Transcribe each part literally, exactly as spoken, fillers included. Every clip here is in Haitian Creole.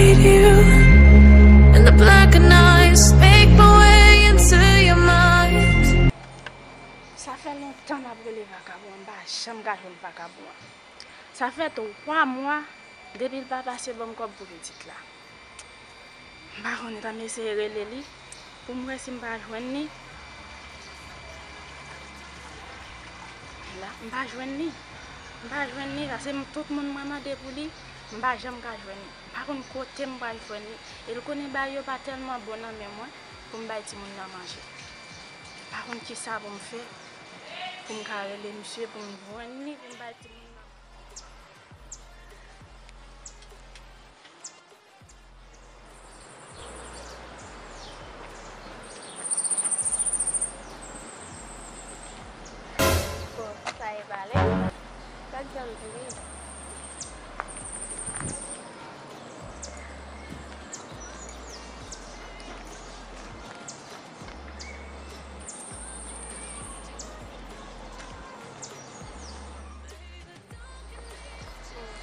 You and the black and eyes make my way into your mind. Sa fè lontan m ap rele vakabon an, m pa janm ka jwenn vakabon an. Sa fè twa mwa depi l pa pase ban m kòb pou pitit la. M pa konnen, ta m eseye rele li pou m wè si m pa jwenn li. La, m pa jwenn li. M pa jwenn li, paske m, tout moun mwen mande pou li, m pa janm ka jwenn li. M pa konn kote m pral jwenn li. E l konnen bagay yo pa tèlman bon nan men mwen pou m bay timoun nan manje. M pa konn kisa pou m fè pou m ka rele misye, pou m jwenn li, pou m bay timoun nan. Bon, sa e pale. Sa k janm di wi.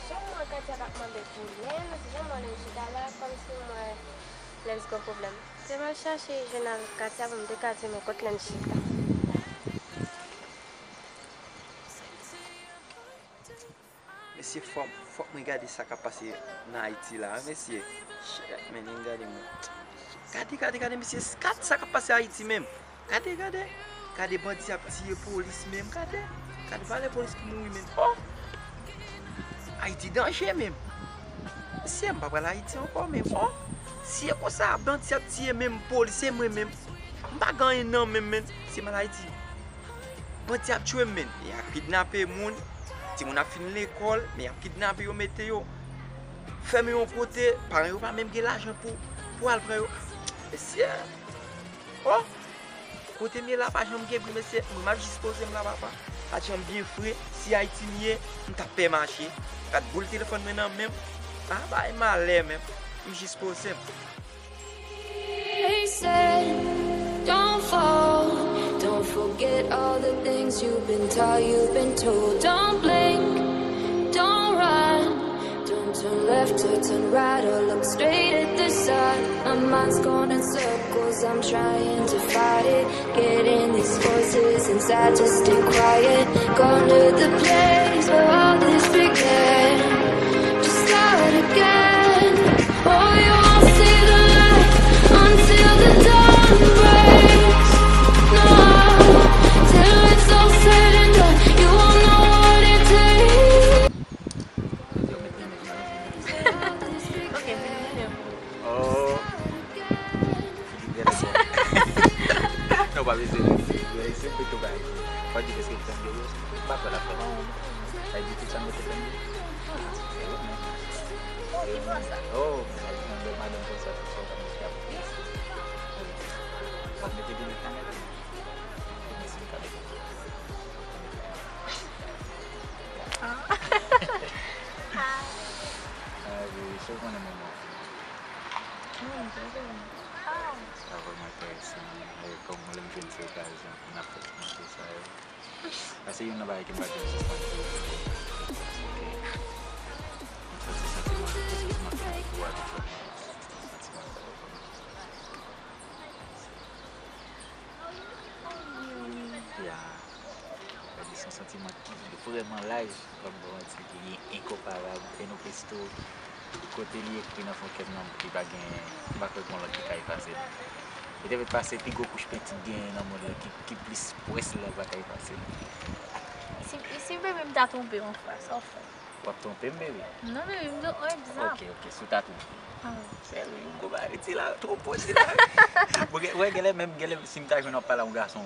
Jan m wè Katia t ap mande pou Lens, jan m wè Lens chita la, kòmsi m wè Lens gen pwoblèm. Se m al chache jwenn avèk Katia pou m te ka di nou kot Lens chita. Mesye, fòk, fòk mwen gade sa k ap pase nan Ayiti la, wi, mesye. Shit, men, men gade mwen. Gade, gade, gade, mesye, gade sa k ap pase Ayiti menm. Gade, gade. Gade bandi ap tiye polis menm, gade. Gade valè polis ki mouri menm. Oh! Ayiti danje menm. Mesye, m pa pral Ayiti ankò menm. Oh! Si e konsa, bandi ap tiye menm polis, e mwen menm. M pa gen anyen nan menm, menm. Si m al Ayiti. Bandi ap tchwe m, menn. Y ap kidnape moun. Timoun ap fin lekòl, men y ap kidnape yo, mete yo, fèmen yon kote, paran yo pa menm gen lajan pou, pou al pran yo. Mesye, oh! Kote m ye la, pa janm gen bri, mesye. Mwen, m ap jis poze m la, papa. Pa janm byen fre. Si Ayiti m ye, m t ap pè mache. Gad boul telefòn mwen nan men m. Ah, bay malè menm. M jis poze m. They said, don't fall. Don't forget all the things you've been taught, you've been told. Don't blink, don't run. Don't turn left or turn right or look straight at the sun. My mind's going in circles, I'm trying to fight it. Getting these voices inside to stay quiet. Gone to the place where all this began. Just start again. Oh, you won't see the light until the dawn breaks. No, till it's all said and done, you won't know what it takes. Ok, fini, fini. Oh. Fini, fini. Non, pa bezwen, fini, fini. Fini, fini, fini. Fò di deskripsyon de yo. M pa kwè l ap fè. Sa di tout sa m te fè. Oh, ki bò sa? Oh, sa di nan bèl madanm konsa, tout sa w ka mete ap. W ap mete de lèt nan nèt. Mwen si m ka mete. Ah. Ah, wi, so w konnen mwen mwen. Wi, m konnen. Ah. Sa vrèman enteresan. E kòm mwen, lè m jwenn ti okazyon pou n ap fè ti manje sa yo. Sa se youn nan bagay ke m pa janm sispann fè. Paske m santi santiman, santiman ke m gen dwa de fè santiman sa yo. Ya. Sa di se yon santiman ki vrèman laj, m p ap ba w manti, ki enkonparab. E nou pesto, kote li ekri nan fon kè m nan, li pa gen, m pa kwè gen yon lòt ki ka efase l. Li te mèt pase pi gwo kouch penti ki genyen nan mond lan, ki, ki plis pwès la, l pa ka efase l. Si, si bebe m ta twonpe yon fwa, sa w fè? W ap twonpe m, bebe? Non, bebe, m di w yon egzanp. Ok, ok, si w ta twonpe. Ah. Sèl wi, m konpare ti la, twonpe w ti la. Bon, gen, wè, genlè menm, genlè, si m ta jwenn w ap pale a yon gason,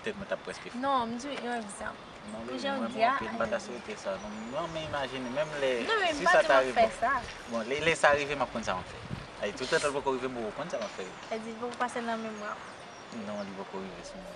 petèt mwen t ap prèske fou. Non, m di w yon egzanp. Non, bebe, mwen, mwen, m pa ta swete sa. Non, non, men imajine, menm lè, si sa ta rive, bon, lè, lè sa rive, m ap konn sa m ap fè. Ay, toutan l poko rive m, m poko konn sa m ap fè. Sa di l poko pase nan memwa w. Non, li poko rive sou mwen.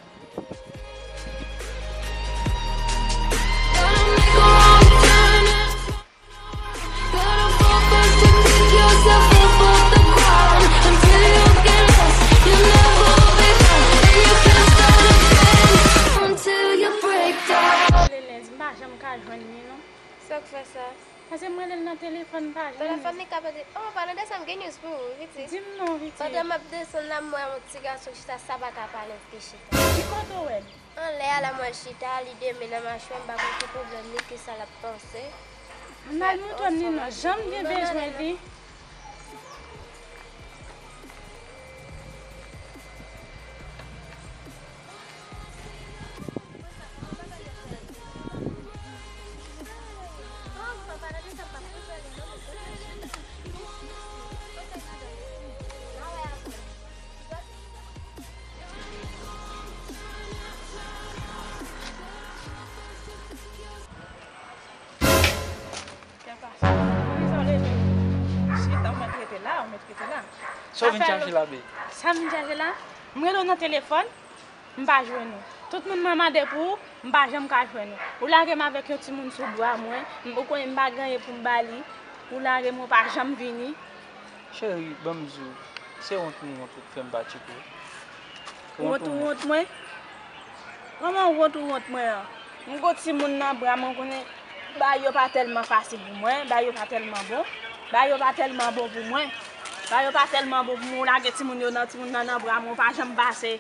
Lelens, m pa janm ka jwenn li non. Sa k fè sa? Paske m rele l nan telefòn, m pa jwenn li. Telefòn li ka pete. Oh, palan de sa, m gen news pou ou, wi, pitit. Di m non, pitit. Pandan m ap desann la, m wè yon ti gason chita, sa pa ka pale, l te chita. Ki kote w wè l? Anlè a la, m wè l chita, li de men nan machwè, m pa konn ki pwoblèm li, ki sa l ap panse. M al montre m li non, jan m gen bezwen li. Kè pase. Poukisa w leve? Chita, ou mèt rete la, ou mèt rete la. Sa w vin chache la, be? Sa m vin chache la? M rele w nan telefòn, m pa jwenn ou. Tout moun mwen mande pou ou, m pa janm ka jwenn ou. Ou lage m avèk yon timoun sou bra mwen, m, ou konnen m pa gen anyen pou m ba li. Ou lage m, ou pa janm vini. Cheri, ban m di w, se wont ou wont ou k fè m pati pou ou. Wont ou wont mwen? Kòman wont ou wont mwen an? M gon timoun nan bra mwen, konnen bagay yo pa tèlman fasil pou mwen, bagay yo pa tèlman bon, bagay yo pa tèlman bon pou mwen. Bagay yo pa tèlman bon pou mwen, ou lage timoun yo nan, timoun nan nan bra mwen, ou pa janm pase.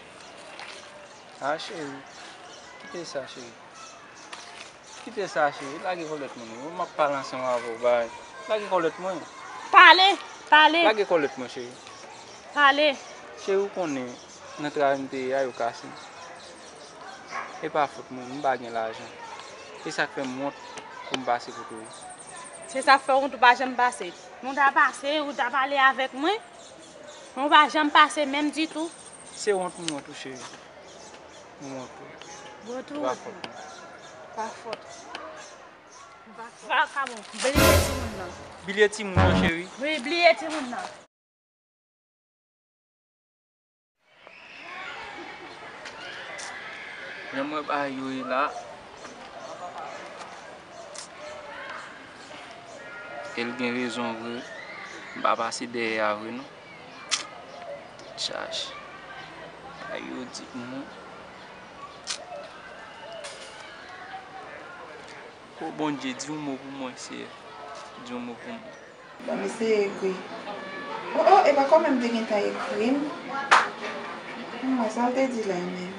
Ah, cheri, kite sa, cheri. Kite sa, cheri. Lage kòlèt mwen, non. M ap pale ansanm avè w, bay. Lage kòlèt mwen. Pale, pale. Lage kòlèt mwen, cheri. Pale. Cheri, ou konnen, nan travay m te ye a, yo kase m. E pa fòt mwen, m pa gen lajan. E sa k fè m wont pou m pase kote w. Se sa k fè w wont ou pa janm pase. Men w ta pase, ou ta pale avèk mwen. Men w pa janm pase menm ditou. Se wont m wont ou, cheri. M wont ou. Wont ou wont mwen. Pa fòt mwen. Pa fòt. Vakabon, bliye timoun nan. Bliye timoun nan, cheri. Wi, bliye timoun nan. Jan m wè bagay yo ye la, e l gen rezon vre. M pa pase dèyè a vre, non. Tèt chaje. Bagay yo di pou mwen. O Bondye, di yon mo pou mwen, Seyè. Di yon mo pou mwen. Ban m eseye ekri. O, o, e pa kòman m te gentan ekri m. Mwen, sa l te di la menm.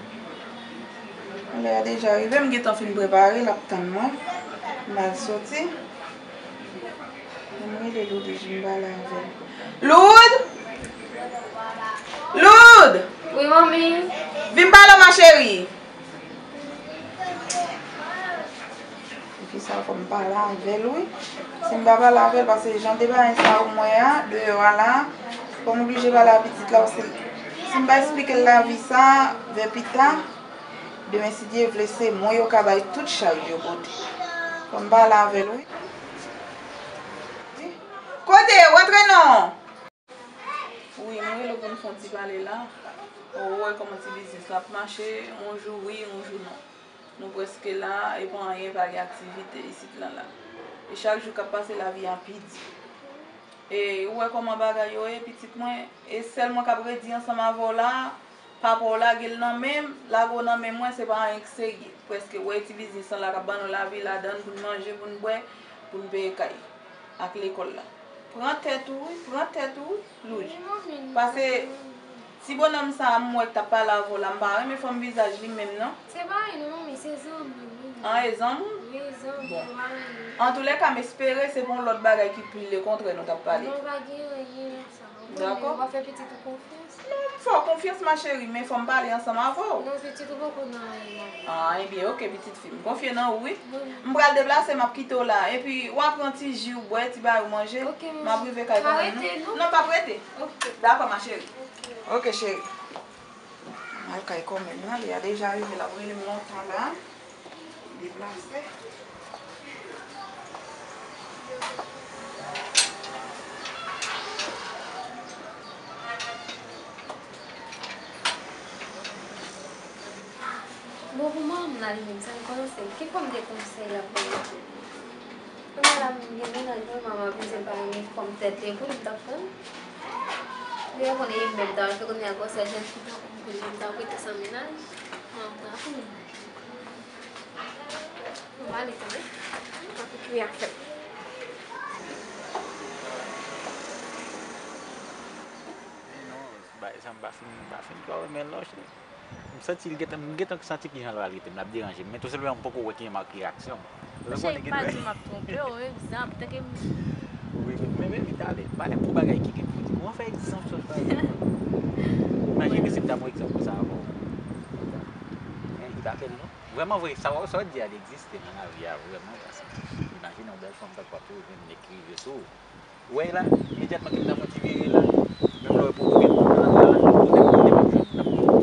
Lè a deja rive, m gentan fin prepare, l ap tann mwen. M al soti. Ban m rele Loudouj, m pale avè l. Loud! Loud! Wi, manmi. Vin pale, ma chérie. Fi sa fò m pale avè l, wi. Si m pa pale avè l, paske jan de bagay sa yo m wè a, deyò a la, fò m oblije pale a pitit la, paske si m pa esplike l lavi sa, vè pita, demen, si Dye vle, se mwen yo ka bay tout chaj yo pote. Fò m pale avè l, wi. Kote? Rantre non! Wi, nou rele pou n fè yon ti pale la. Ou wè kòman ti biznis la ap mache, yon jou wi, yon jou non. Nou prèske la, e pa anyen, pa gen aktivite isit lan la. E chak jou k ap pase, lavi a pi di. E ou wè kòman bagay yo ye, pitit mwen, e sèl mwen k ap redi ansanm avè w la, papa w lage l nan men m, lage w nan men mwen, se pa anyen k serye. Prèske, ou wè ti biznis lan la k ap ban nou lavi ladan l pou n manje, pou n bwè, pou n peye kay ak lekòl la. Pran tèt ou wi, pran tèt ou wi, Loudj. Wi, manmi, m pase, pran tèt mwen. Ti bonòm sa a m wè k t ap pale avè w la, m pa renmen fòm vizaj li menm non. Se pa anyen non, manmi, se zanmi m wi. An, e zanmi w? Wi, zanmi m, bon. Pa anyen. Antoulèka, m espere se pa yon lòt bagay ki pi lekontrè nou t ap pale. Non, pa gen anyen nan sa. Ou konnen, dakò, w ap fè pitit ou konfyans. Non, m fè w konfyans, ma chérie, men fò m pale ansanm avè w. Non, pitit ou poko nan anyen non. Ah, ebyen, oke, pitit fi m. Konfye nan ou, wi. Wi. M pral deplase, m ap kite w la. Epi, w a pran ti ji w bwè, ti bagay ou manje. Oke, manmi. M ap rive kay kanmenm, non? Pa rete, non? Non, p ap rete. Oke. Dakò, ma chérie. Oke. Oke, cheri. M al kay kanmenm, non? Li a deja rive, l ap rele m lontan la. Deplase. Bon, pou manman m la, li menm, sa l kòmanse. Ki fòm de konsèy l ap ban m? Kounye a la, m gen mennaj mwen, manman m ap di l pa renmen fòm tèt li, pou li m t ap pran. Li konnen li menm, ta fè kounye a konsèy jèn fi tankou m, pou li m t ap rete san mennaj. Manman m la, pou li. Mwen ale kanmenm. Tankou kri a fèt. M pa fin, m pa fin twò renmen Lush, non. M santi l gentan, m gentan santi kijan l pral rete m, l ap deranje m. Men tou senpleman, m poko wè ki mak reyaksyon m. Lè m konnen gen pa di m ap twonpe w, egzanp, tanke m wi, men, men, men, vit ale, pale pou bagay ki gen pou di. Kòman fè egzanp sa w pale? Imajine si m ta pran egzanp konsa avè w. Men, li pa bèl, non. Vrèman vre, sa w, sa w di a, li egziste nan lavi a, vrèman, paske imajine yon bèl fanm tankou w ap twouve vin ekri sou ou. Ou wè la, imedyatman ke m ta fè yon ti vire la, menm lè w wè poko gen moun nan la, kote m konnen m ap jwenn moun ap konnen.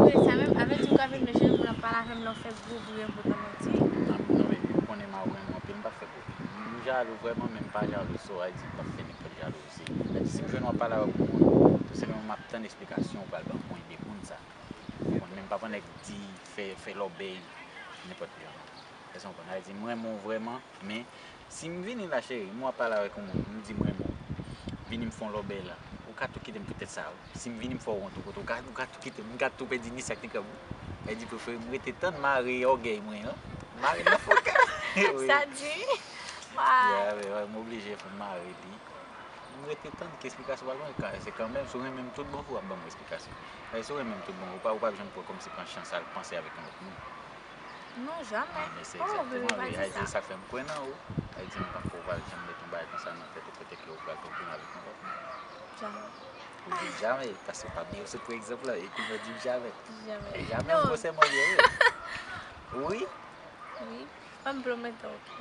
Wi, sa menm, avè di ou ka vin jwenn moun ap pale avè m lè w fè gwo bri an potan manti. Non, non, men ou konnen m renmen w anpil, m p ap fè gwo bri. M jalou vrèman, men m pa jalou sou w, sa vle di m p ap fè nenpòt jalouzi. Sa vle di si m jwenn w ap pale avèk yon moun, tou senpleman m ap tann esplikasyon ou pral ban m pou ede moun sa. Ou konprann, men m p ap annik di fè, fè lòbèy nenpòt jan. Èske w konprann? Sa vle di m renmen w vrèman, men si m vini la, cheri, m wè w ap pale avèk yon moun, m di m renmen w, vini m fè yon lòbèy la, ou ka tou kite m poutèt sa, wi. Si m vini m fè w wont yon kote, ou ka, ou ka tou kite m, m ka tou pèdi ni sèk ni krab, wi. Sa vle di prefere m rete tann mare ògèy mwen an, mare nan fokè. Wi. Sa di. Wa. Ya, men, wi, m oblije fò m mare li. M rete tann ki esplikasyon pral ban m, ka, se kanmenm, si w renmen m tout bon, fò w ap ban m esplikasyon. E si w renmen m tout bon, ou pa, ou p ap janm pran kòmsi pran chans al panse avèk yon lòt moun. Non, jamè. Ah, men se egzakteman, wi. Sa vle di sa k fè m kwè nan ou. Sa vle di m pa kwè w pral janm met yon bagay konsa nan tèt ou, kote ke ou pral konprann avèk yon lòt moun. Jamè. Ou di jamè, paske w pa bliye w sot pran egzanp la, epi mwen di w jamè. Jamè. E jamè, non. Mwen se mwen ye, wi. Wi. Wi. Fò m pwomete w, oke?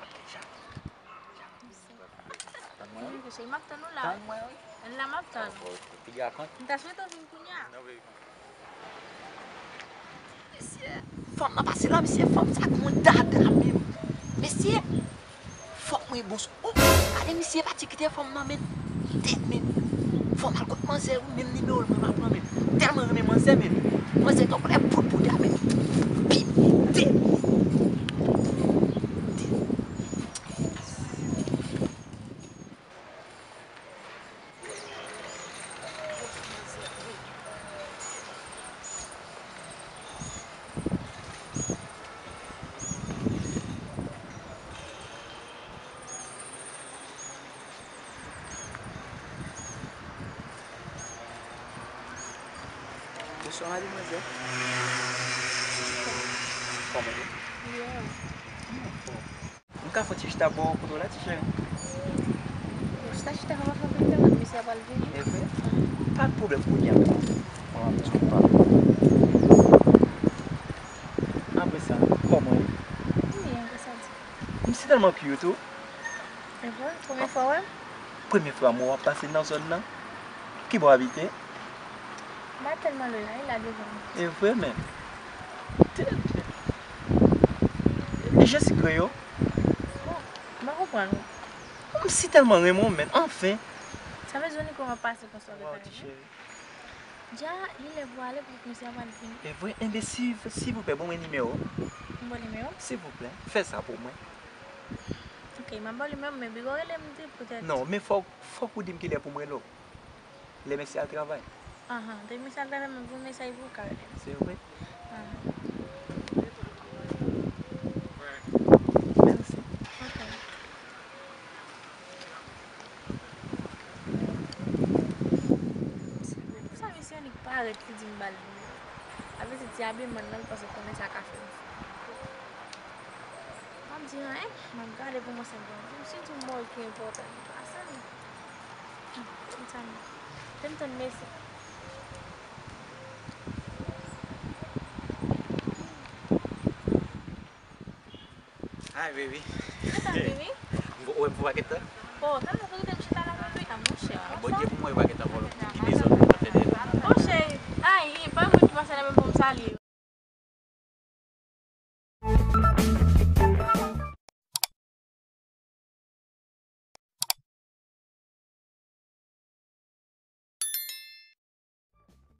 Oke, jamè. Tann mwen, wi. Tann mwen, wi. Tann mwen, wi. Ann la, m ap tann. Piga kont. M ta swete w vin kounye a. Mesye, fanm nan pase la, mesye, fanm sa gon dada menm. Mesye, fòk mwen bon sou. Oh, gade misye pati kite fanm nan, men. Tèt, men. Fò m al kot manzè, wi, menm nimewo l mwen m ap pran, men. Tèlman renmen manzè, men. Manzè gen yon koulè bout bouda, men. Pi, de. Bonswa, mademwazèl. Kòman w ye? Byen. M ka fè yon ti chita bò kote w la, ti cheri? Chita, chita, kòman fè w vin la, mesye a pral vini? E vre? Pa de pwoblèm, kounye a menm. Mwen, m di w pa. Apre sa, kòman w ye? M byen, kòman sa di? M si tèlman cute, ou. E vre? Premye fwa w wè m? Premye fwa m wè w ap pase nan zòn nan. Ki bò w abite? M pa tèlman lwen, la, e la devan m. E vre, men. Tèt. E je sikre yo? Bon, m pa konprann ou. M si tèlman renmen w, men. Anfen. Sa vle di w ni kòman pase konsa avèk Wi, ti cheri. Dja, li lè pou ale, pou misye ap al vini. E vre? Enben, si, silvouplè, ban mwen nimewo w. M ba w nimewo w? Silvouplè, fè sa pou mwen. Ok, m ap ba w nimewo m, men big, ou rele m di poutèt. Non, men fòk, fòk ou di m kilè pou m rele w. Lè mesye al travay. Ahan, depi mesye al travay, m ap voye mesaj pou ou ka rele m. Se vre? Ahan. Mèsi. Ok. Sa misye annik parèt li di m ba l nimewo. Sa vle di ti abiman nan, l panse konnen sa ka fè m fou. M ap di anyen, m ap gade pou mwen senpleman. M si di m mò ki enpòtan li pase m. Konsa m, te m tann mesi. Hi, baby. What's up, baby? M wè pou pakèt la. Oh, tande pou kite m chita la menm wi. Ah, monchè, ah, Bondye pou mwen pakèt la, pou ki dezòd pou fè de. Oh, cheri. Ay, pa moun ki pase la menm pou m salye.